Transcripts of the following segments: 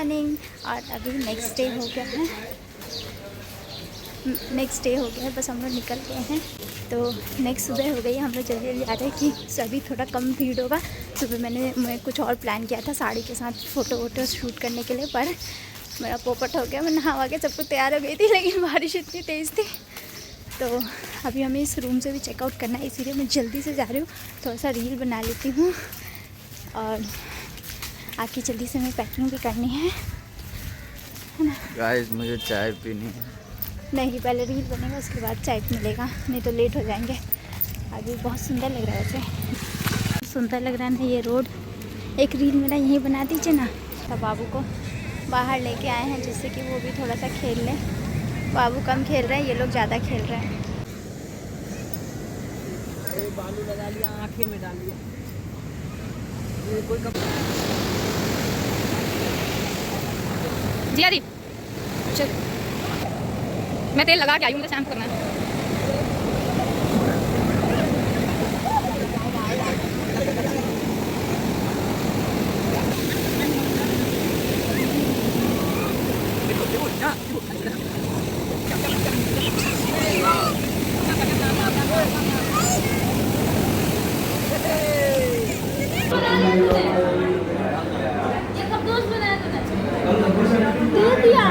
Morning. और अभी next day हो गया है, नेक्स्ट डे हो गया है, बस हम लोग निकल गए हैं। तो नेक्स्ट सुबह हो गई है, हम लोग जल्दी जल्दी आ रहे हैं कि अभी थोड़ा कम भीड़ होगा। सुबह मैं कुछ और प्लान किया था साड़ी के साथ फ़ोटो वोटो शूट करने के लिए, पर मेरा पोपट हो गया। मैं नहा के सब कुछ तैयार हो गई थी, लेकिन बारिश इतनी तेज़ थी। तो अभी हमें इस रूम से भी चेकआउट करना है, इसीलिए मैं जल्दी से जा रही हूँ। थोड़ा सा रील बना लेती हूँ और आके जल्दी से हमें पैकिंग भी करनी है ना। गाइस मुझे चाय पीनी है। नहीं, पहले रील बनेगा उसके बाद चाय मिलेगा, नहीं तो लेट हो जाएंगे। अभी बहुत सुंदर लग रहा है, वैसे सुंदर लग रहा है ना ये रोड। एक रील मेरा यहीं बना दीजिए ना। तो बाबू को बाहर लेके आए हैं जिससे कि वो भी थोड़ा सा खेल ले। बाबू कम खेल रहे हैं, ये लोग ज़्यादा खेल रहे हैं। अरे बालू लगा लिया, आँखें में डाल लिया। ये कोई कप जिया जी, चल मैं तेल लगा के आई हूँ, मुझे शैम्पू करना है। दे दिया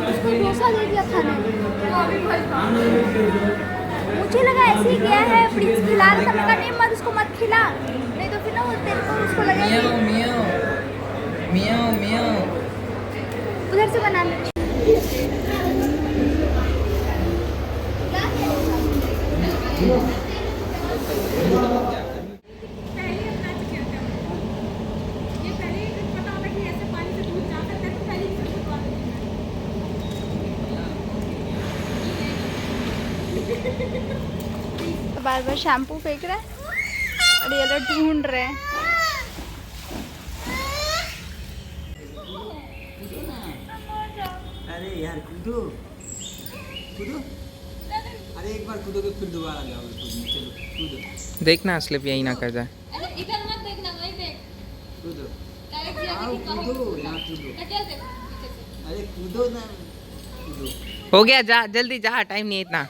उसको, डोसा दे दिया खाने। मुझे लगा ऐसे ही गया है, प्रिंस खिला रहा था। मैं कहा नहीं मत, उसको मत खिला, नहीं तो फिर ना वो तेरे को उसको लगेगा कि मियाओ मियाओ मियाओ। उधर से बना ले। बार बार शैम्पू फेंक रहा है और ये लोग ढूंढ रहे हैं। अरे यार कूदो कूदो, अरे एक बार कूदोगे फिर दोबारा जाओगे कूदने। चलो कूदो, देखना स्लिप यही ना कर जाए। इधर मत देखना, वहीं देख। कूदो, डायरेक्ट आओ कूदो, यहाँ कूदो। अरे कूदो ना, कूदो। हो गया, जा जल्दी जा, टाइम नहीं है इतना।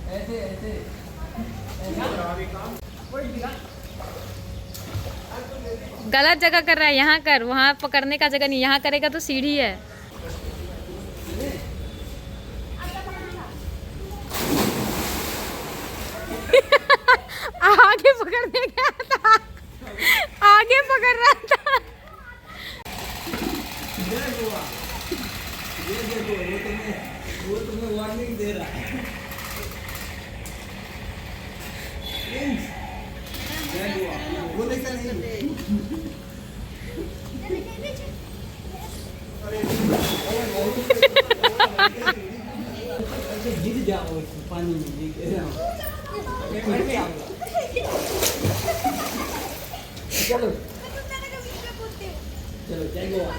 ऐसे ऐसे गलत जगह कर रहा है, यहाँ कर, वहाँ पकड़ने का जगह नहीं, यहाँ करेगा तो सीढ़ी है। आगे पकड़ने गया था, आगे पकड़ रहा था। ये देखो, वो तुम्हें वार्निंग दे रहा है। प्रिंस, जय गोवा। वो देखा नहीं। ऐसे गिर जाओ इस पानी में, ये कह रहा हूँ। मैं भी आऊँगा। चलो चलो, जय गोवा।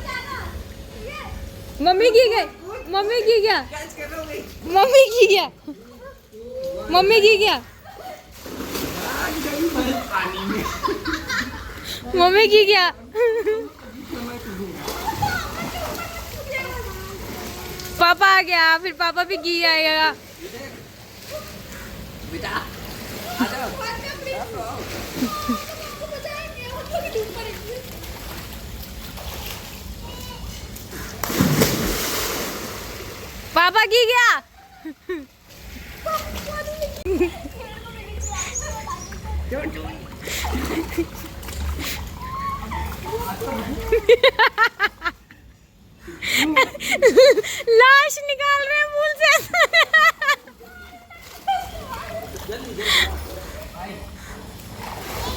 मम्मी की गई, मम्मी की गया, मम्मी की गया, मम्मी की गया, मम्मी की गया। पापा आ गया, फिर पापा भी घी आएगा। बेटा आ जाओ। पापा की गया। लाश निकाल रहे हैं मुंह से।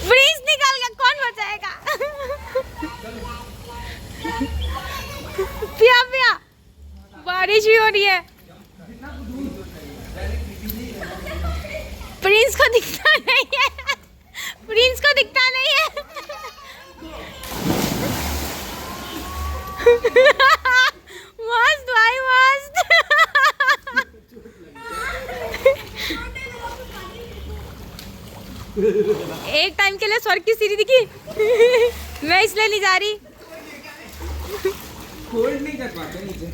फ्रिज निकाल गया, कौन बचाएगा? पिया पिया, बारिश भी हो रही है। प्रिंस को दिखता नहीं है, प्रिंस को दिखता नहीं है। मस्त भाई मस्त। एक टाइम के लिए स्वर्ग की सीढ़ी दिखी। मैं इसलिए नहीं जा रही। होल्ड नहीं कर पाते नीचे।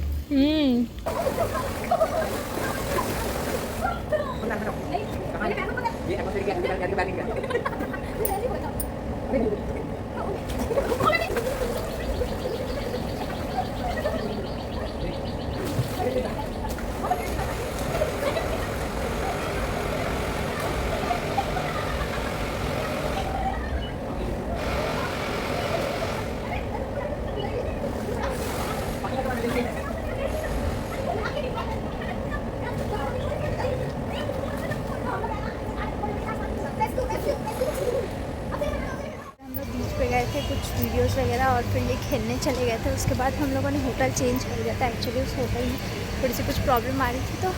हम लोग बीच पे गए थे, कुछ वीडियोस वगैरह, और फिर ये खेलने चले गए थे। उसके बाद हम लोगों ने होटल चेंज कर लिया था। एक्चुअली उस होटल में थोड़ी सी कुछ प्रॉब्लम आ रही थी, तो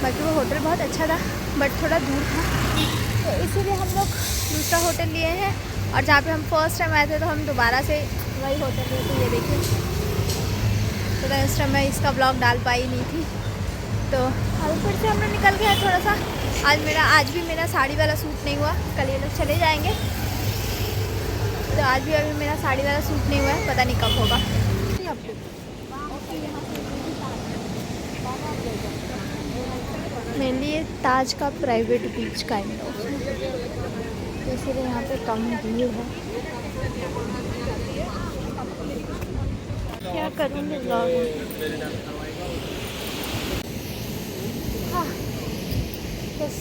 बाकी वो होटल बहुत अच्छा था बट थोड़ा दूर था, तो इसीलिए हम लोग दूसरा होटल लिए हैं। और जहाँ पे हम फर्स्ट टाइम आए थे तो हम दोबारा से वही होटल लिए थे। ये देखिए, तो उस टाइम मैं इसका ब्लॉग डाल पाई नहीं थी, तो अभी फिर से हम लोग निकल गए हैं थोड़ा सा। आज भी मेरा साड़ी वाला सूट नहीं हुआ, कल ये लोग चले जाएंगे, तो आज भी अभी मेरा साड़ी वाला सूट नहीं हुआ है, पता नहीं कब होगा। मेनली ये ताज का प्राइवेट बीच काइंड ऑफ है, तो इसीलिए यहाँ पे कम भीड़ है। क्या करूँगी ब्लॉग में। हाँ बस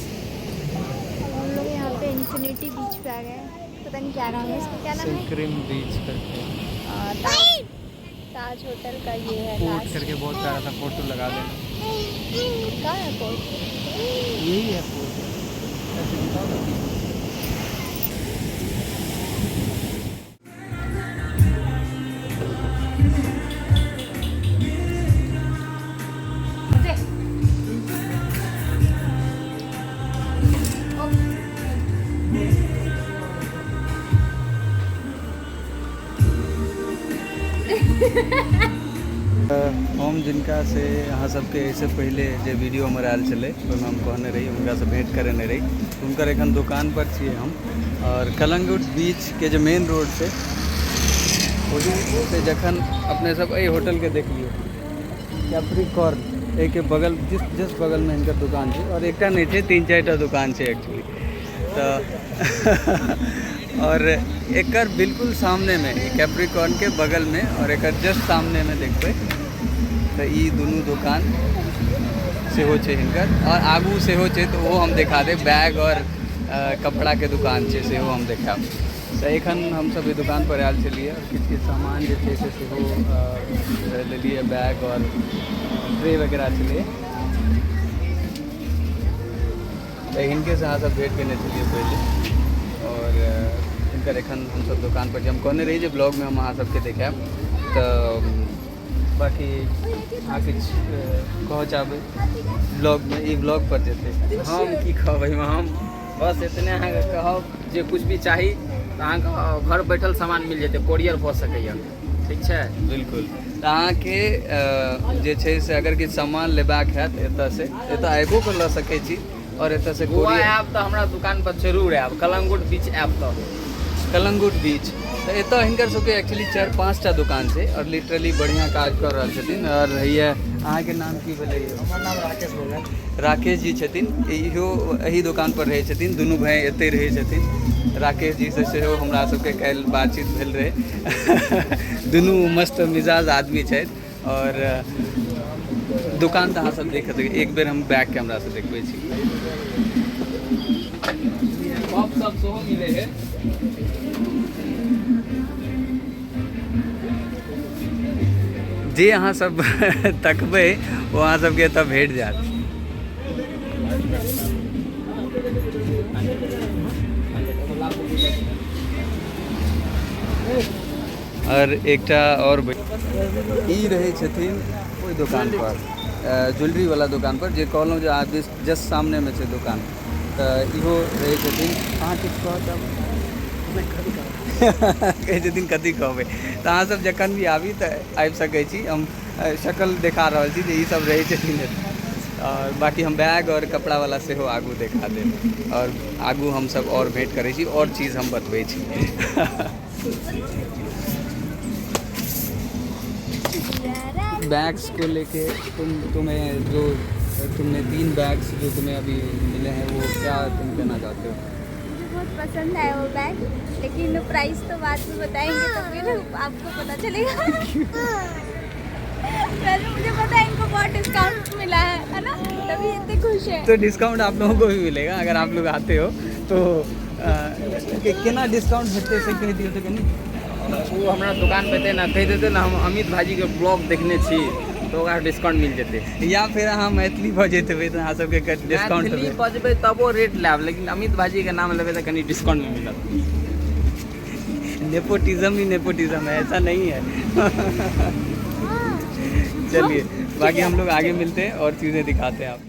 अब हम लोग यहाँ पे इन्फिनिटी बीच पे आ गए हैं। पता नहीं क्या नाम है इसका, क्या नाम है? क्रीम बीच करके। ताज होटल का ये है पोर्ट लास्ट। करके बहुत प्यारा सा फोटो लगा देना। कहाँ है पोर्ट? यही है पोर्ट। हम जिनका से अहाँ सबके एहिसँ पहिले जे वीडियो हमर आयल छलै ओहिमे हम कहने रही हुनकासँ भेँट करेने रही। हुनकर एखन दोकान पर छियै हम, और कलंगुट बीच के जे मेन रोड छै ओहि से जखन अपने सब एहि होटलके देख लियौ, कैप्रिकॉर्न, एहिके बगल जिस बगलमे हिनकर दुकान छै। और एकटा नहि छै, 3-4 टा दुकान छै एक्चुअली। तऽ और एकर बिल्कुल सामनेमे, कैप्रिकॉर्न के बगलमे और एकर जस्ट सामनेमे देखबै तऽ ई दुनू दोकान सेहो छै हिनकर, और आगू सेहो छै, तऽ ओहो हम देखा देब। बैग और कपड़ाके दुकान छै, सेहो हम देखायब। तऽ एखन हमसब एहि दोकान पर आयल छलियै और किछु किछु सामान जे छै से सेहो लेलियै, बैग और ट्रे वगैरह छलै। तऽ हिनकेसँ अहाँ सब भेँट केने छलियै पहिले, और हिनकर एखन हमसब दोकान पर छी। हम कहने रही जे ब्लॉगमे हम अहाँ सबके देखायब। तऽ बाकी अहाँ किछु कहऽ चाहबै ब्लॉगमे, ई ब्लॉग पर जेतै? हम की कहबै, हम बस एतने अहाँके कहब जे कुछ भी चाही तऽ अहाँके घर बैठल सामान मिल जेतै, कोरियर भऽ सकैए, ठीक छै? बिल्कुल। तऽ अहाँके जे छै से अगर किछु सामान लेबाक हैत एतऽसँ, एतऽ आबिओ कऽ लऽ सकै छी, और एतऽसँ गोवा आयब तऽ हमरा दुकान पर जरूर आयब, कलंगुट बीच आयब तऽ। कलंगुट बीच तऽ एतऽ हिनकर सबके एक्चुअली 4-5 टा दुकान छै और लिटरली बढ़िआँ काज कऽ रहल छथिन। और हैया अहाँके नाम की भेलै? हमर नाम राकेश भेलै। राकेश जी छथिन, इहो एही दोकान पर रहै छथिन, दुनू भाइ एतहि रहै छथिन। राकेश जीसँ सेहो हमरा सबके काल्हि बातचीत भेल रहै। दुनू मस्त मिजाज आदमी छथि। और दुकान तऽ अहाँ सब देख सकै, एक बेर हम बैक कैमरासँ देखबै छी। कप सब सेहो मिलै है। जे अहाँ सब तकबै ओ अहाँ सबके एतऽ भेट जायत। और एकटा और ई रहै छथिन ओहि दोकान पर, ज्वेलरी वाला दोकान पर, जे कहलहुँ जे अहाँ जस्ट सामनेमे छै दोकान, तऽ इहो रहै छथिन। अहाँ किछु कहऽ चाहबै? कहै छथिन कथी कहबै। तऽ अहाँ सब जखन भी आबी तऽ आबि सकै छी। हम शकल देखा रहल छी जे ई सब रहै छथिन एतऽ। और बाकी हम बैग और कपड़ा वाला सेहो आगू देखा देब और आगू हम सब और भेंट करै छी और चीज़ हम बतबै छी। बैग्स को लेके तुम्हें जो तुमने 3 बैग्स जो तुम्हें अभी मिले हैं वो क्या तुम कहना चाहते हो? मुझे बहुत पसंद है वो बैग, लेकिन प्राइस तो बाद में बताएंगे तो फिर आपको पता चलेगा। वैसे मुझे पता है इनको बहुत डिस्काउंट मिला है ना, तभी इतने खुश हैं। तो डिस्काउंट आप लोगों को भी मिलेगा अगर आप लोग आते हो तो। केना डिस्काउंट भेटतै से कहि दियौ तऽ कनि। ओ हमरा दुकान पे एतै ने कहि देतै ने हम अमित भाईजी के ब्लॉग देखने छी तो ओकरा डिस्काउंट मिल जेतै। या फिर अहाँ मैथिली बजैत हेबै तऽ अहाँ सबके डिस्काउंट मैथिली बजबै तबो रेट लेब, लेकिन अमित भाईजी के नाम लेबै तऽ कनि डिस्काउंट में मिलत। नेपोटिज्म ही नेपोटिज्म है, ऐसा नहीं है। चलिए बाकी हम लोग आगे मिलते हैं और चीज़ें दिखाते हैं आप।